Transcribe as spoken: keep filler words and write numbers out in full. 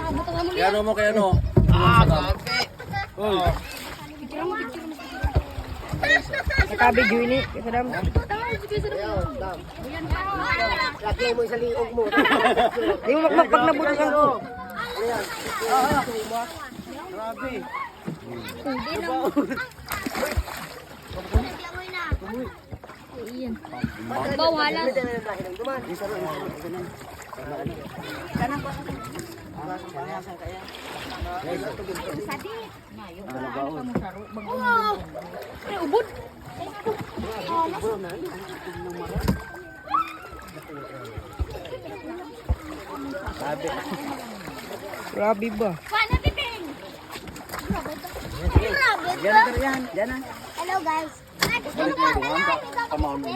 Kaya ano mo, kaya ano? Ah, grabe. Uy. Nakabi, Juini. Kaya dam. Lagyan mo sa liog mo. Di mo makmak pag nabutas ang ko. Grabe. Iyan. Bawalan. Ay, ubod. Grabe ba? Paano, Titing? Grabe to. Grabe to. Diyan na, Darian. Diyan na. Hello, guys. Balik na yung buwan, pa-, pamaon mo.